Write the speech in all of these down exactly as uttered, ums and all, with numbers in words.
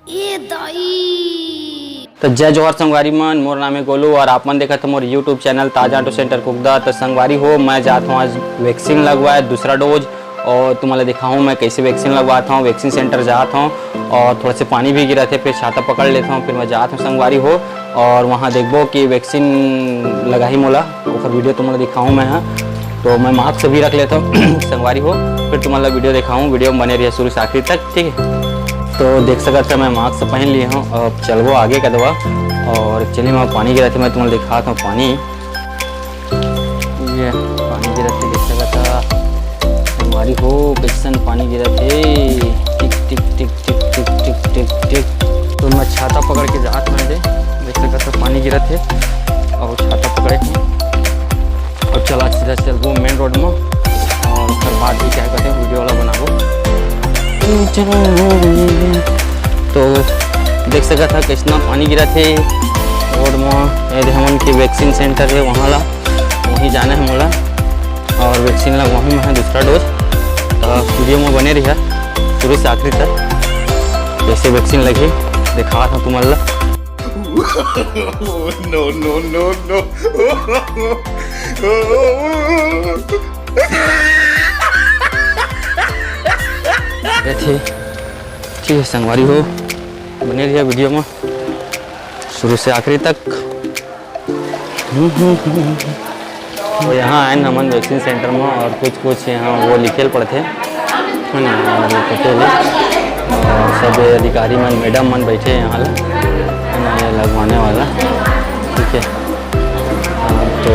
ए दाई। तो जय जोहार संगवारी मन, मोर नाम है गोलू और आप मन देखत हो मोर YouTube चैनल ताज ऑटो सेंटर कुकदा। तो संगवारी हो, मैं जात हूँ आज वैक्सीन लगवाए, दूसरा डोज। और तुम्हारा दिखाऊँ मैं कैसे वैक्सीन लगवाता हूँ। वैक्सीन सेंटर जात हूँ और थोड़ा से पानी भी गिरा थे, फिर छाता पकड़ लेता हूँ, फिर मैं जात हूँ संगवारी हो। और वहाँ देखबो कि वैक्सीन लगाही मोला, ओकर वीडियो तुम्हारा दिखाऊँ मैं। हाँ, तो मैं मास्क भी रख लेता हूँ संगवारी हो, फिर तुम्हारा वीडियो दिखाऊँ। वीडियो में बने रहिए शुरू से आखिरी तक, ठीक है? तो देख सकत है, मैं मास्क पहन लिए हूँ। अब चलबो आगे कदवा। और चलिए, मैं पानी गिरा थे, मैं तुम्हारा दिखाता हूँ पानी। ये पानी गिरा थे, देख सकत है संगवारी हो, कैसन पानी गिरा थे। टिक टिक टिक टिक टिक टिक टिक टिक। तो मैं छाता पकड़ के जात हूँ, दे देख सकत है, पानी गिरा थे और छाता पकड़े हूँ। अब चला सीधा चलबो मेन रोड में और ओकर बाद भी क्या कहते हैं वीडियो वाला बनाबो। तो देख सकत है कैसना पानी गिरा थे रोड में। ये दे हमन के वैक्सीन सेंटर है, वहाँ ला, वहीं जाना है मोला और वैक्सीन लगवाहूँ मैं दूसरा डोज। तो वीडियो में बने रहिए शुरू से आखिरी तक, कैसे वैक्सीन लगे दिखा था तुम्हारा। No, no, no, no। ये थे, ठीक है संगवारी हो, बने रहिए वीडियो में शुरू से आखिरी तक। तो यहाँ आए न हमन वैक्सीन सेंटर में और कुछ कुछ यहाँ वो लिखे ल पड़थे, है ना, और ये पटेल है और सब अधिकारी मन, मैडम मन बैठे हैं यहाँ ला, है ना, ये लगवाने वाला, ठीक है। हाँ, तो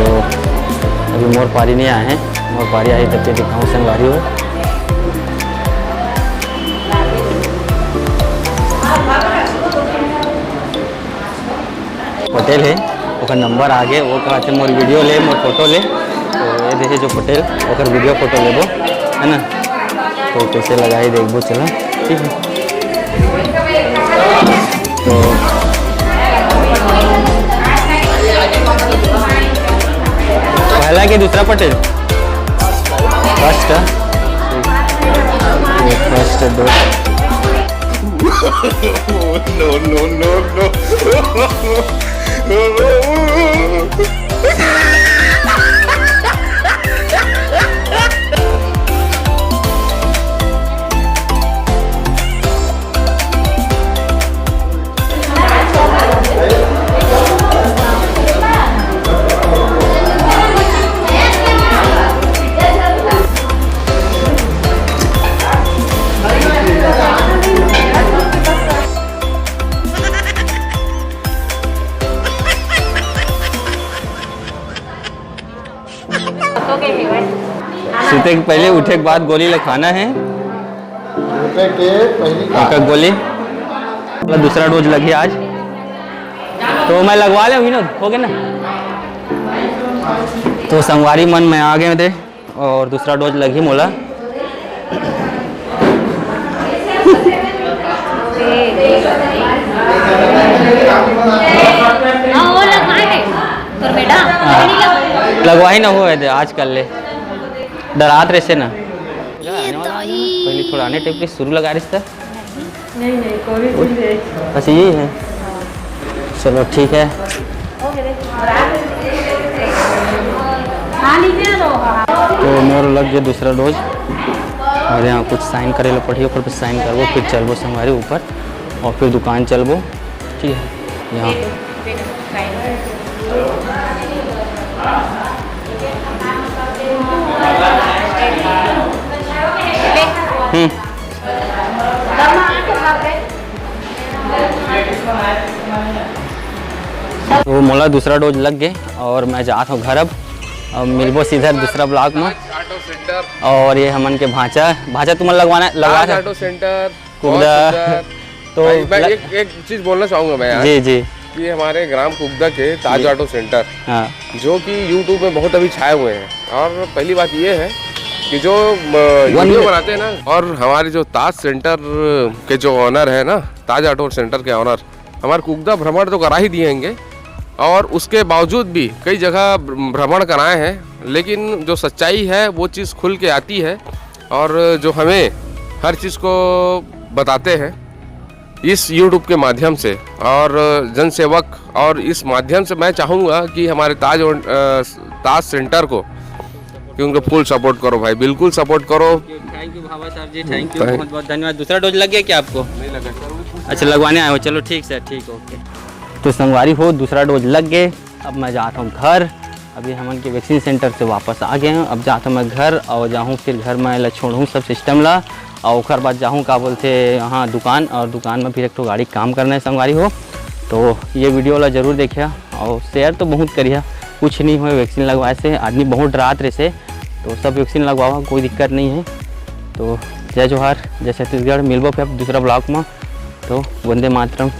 अभी मोर पारी नहीं आए हैं, मोर पारी आई तब के दिखाऊँ संगवारी हो। पटेल है, ओकर नंबर आगे, वो कहते मोर वीडियो ले, मोर फोटो ले। तो ये देखे जो पटेल, ओकर वीडियो फोटो लेबो, है ना? तो कैसे लगाई देखबो, चला, ठीक है। तो पहला के दूसरा पटेल, फर्स्ट, फर्स्ट दो। No, no, no, no। सुते के पहले, उठे के बाद गोली ला खाना है। सुते के पहली एक एक गोली। मतलब दूसरा डोज लगी आज, तो मैं लगवा ले विनोद, हो गया ना? तो संगवारी मन, मैं आ गए थे। और दूसरा डोज लगी मोला। हाँ, वो लगवाए है। पर बेटा, हाँ। लगवा ही ना हुआ है आज कल ले। डरात रहे से ना। पहले थोड़ा आने टाइप के शुरू लगा रही था। नहीं, नहीं, कोविशील्ड है। बस यही है। चलो, ठीक है। तो मोर लग गया दूसरा डोज, और यहाँ कुछ साइन करे ला पड़ी, ओकर पे साइन करबो, फिर चलबो संगवारी ऊपर, और फिर दुकान चलबो। ठीक है, यहाँ। हम्म। तो मोला दूसरा डोज लग गए और मैं जात हूँ घर अब। अब मिलबो सीधा दूसरा ब्लॉग में। ताज ऑटो सेंटर। और ये हमन के भांचा, भांचा तुमन लगवाना, लगवा ताज ऑटो सेंटर, कुकदा। बहुत सुंदर। तो भाई, मैं ल- एक, एक चीज बोलना चाहूंगा मैं यार, जी, जी। कि हमारे ग्राम कुकदा के ताज जी। ऑटो सेंटर, हाँ। जो कि YouTube में बहुत अभी छाए हुए हैं, और पहली बात ये है कि जो, अ, वन वीडियो मिनट। बनाते हैं ना, और हमारे जो ताज सेंटर के जो ऑनर है ना, ताज ऑटो सेंटर के ऑनर, हमारे कुकदा भ्रमण तो करा ही दिए होंगे, और उसके बावजूद भी कई जगह भ्रमण कराए हैं, लेकिन जो सच्चाई है वो चीज़ खुल के आती है, और जो हमें हर चीज़ को बताते हैं। इस YouTube के माध्यम से और जनसेवक, और इस माध्यम से मैं चाहूँगा कि हमारे ताज, अ, ताज सेंटर को, कि उनको फुल सपोर्ट करो भाई, बिल्कुल सपोर्ट करो। थैंक यू भावा साहब जी, थैंक यू, बहुत बहुत धन्यवाद। दूसरा डोज लग गया क्या आपको? नहीं लगा सर। अच्छा, लगवाने आए हो, चलो ठीक सर, ठीक, ओके। तो संगवारी हो, दूसरा डोज लग गए। अब मैं जात हूँ घर। अभी हमन के वैक्सीन सेंटर से वापस आ गए हूँ। अब जात हूँ मैं घर और जाहूँ फिर घर में ला छोड़हूँ सब सिस्टम ला, और ओकर बाद जाहूँ का बोलते यहाँ दुकान, और दुकान में फिर एक ठो गाड़ी काम करना है संगवारी हो। तो ये वीडियो ला जरूर देखिया और शेयर तो बहुत करिया। कुछ नहीं हुए वैक्सीन लगवाए से, आदमी बहुत डरात रहे से, तो सब वैक्सीन लगवावा, कोई दिक्कत नहीं है। तो जय जोहार, जय छत्तीसगढ़, मिलबो फिर अब दूसरा ब्लॉग में। तो वंदे मातरम।